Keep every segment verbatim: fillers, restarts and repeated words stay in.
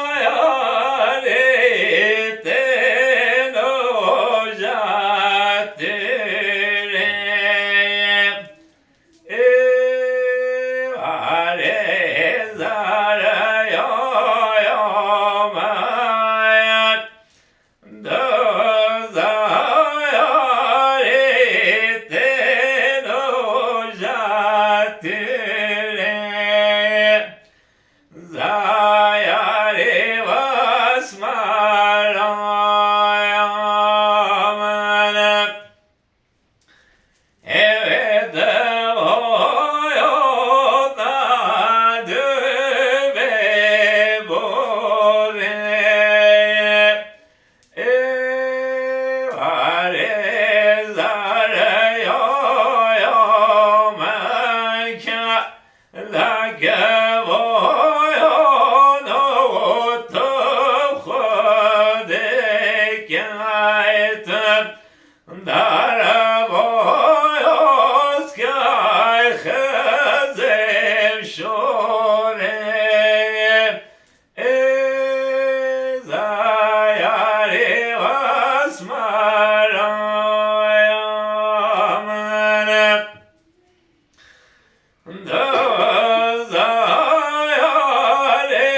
Zayarê têno jatirê. Ê warê zare yo yo me. Di zayarê têno jatirê. Zayarê wasmara min. Eve devoyo na dve bore. Ê warê zare yo yo me ke. Leke voyo no tu xwedê keyt. Dere voyo skay xezê şorê. Ê zayarê wasmara min. Di zayarê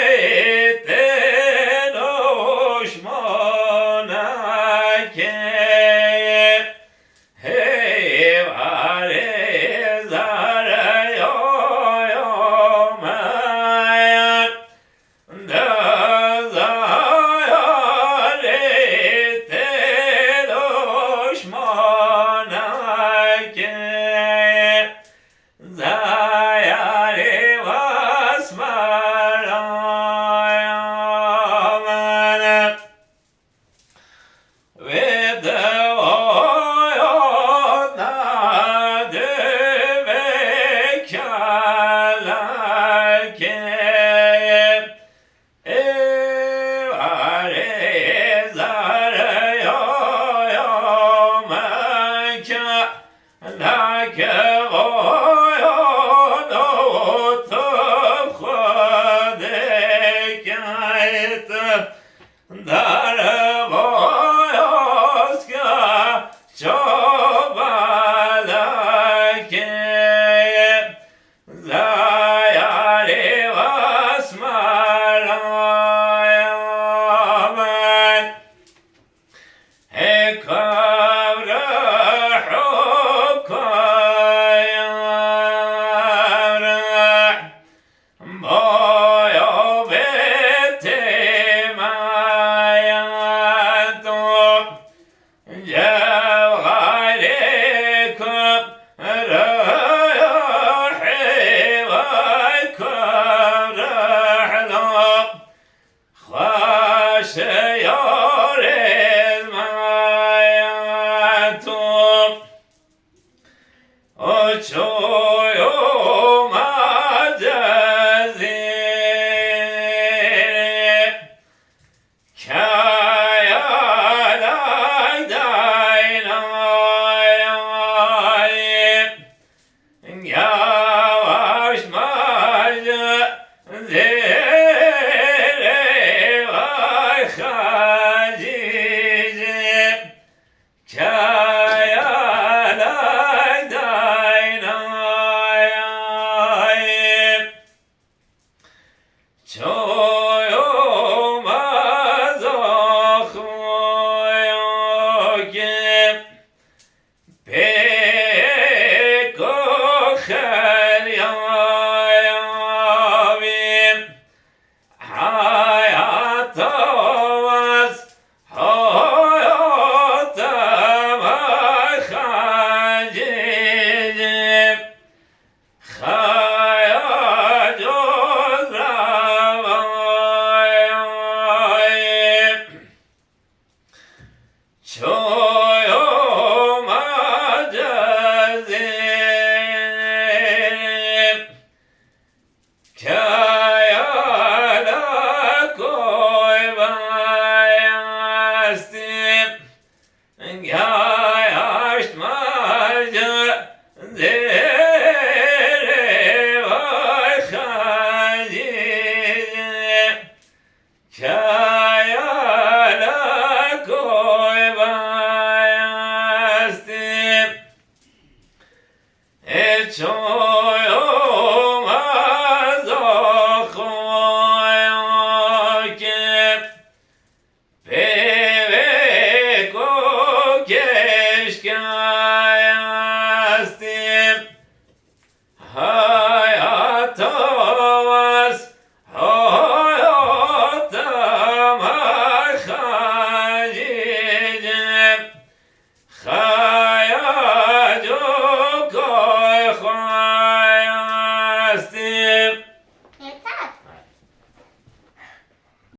têno şmonekê. Hê warê zare yo yo me. Di zayarê têno şmonekê. Zayarê wasmara min. Wê devoyo na dve kelekê. Ê warê zare yo yo me ke. Leke voyo no tu xwedê keyt. Dere voyo ska çobalekê. Zayarê wasmara min. Hê kevre hukayare. Boyo bê têmaya to. Cevherê ku rehê vay ku rehlo. Xweş yarê maya to. O çoyo ma cezîrê. Kaya lay day lay. Yavaş maje zêrê vay xacîcê. Kaya lay day lay. Çoyo mazo xoyo ke. Pêko xelyayavî hayata was hayata ma xacî. Xaya coz rava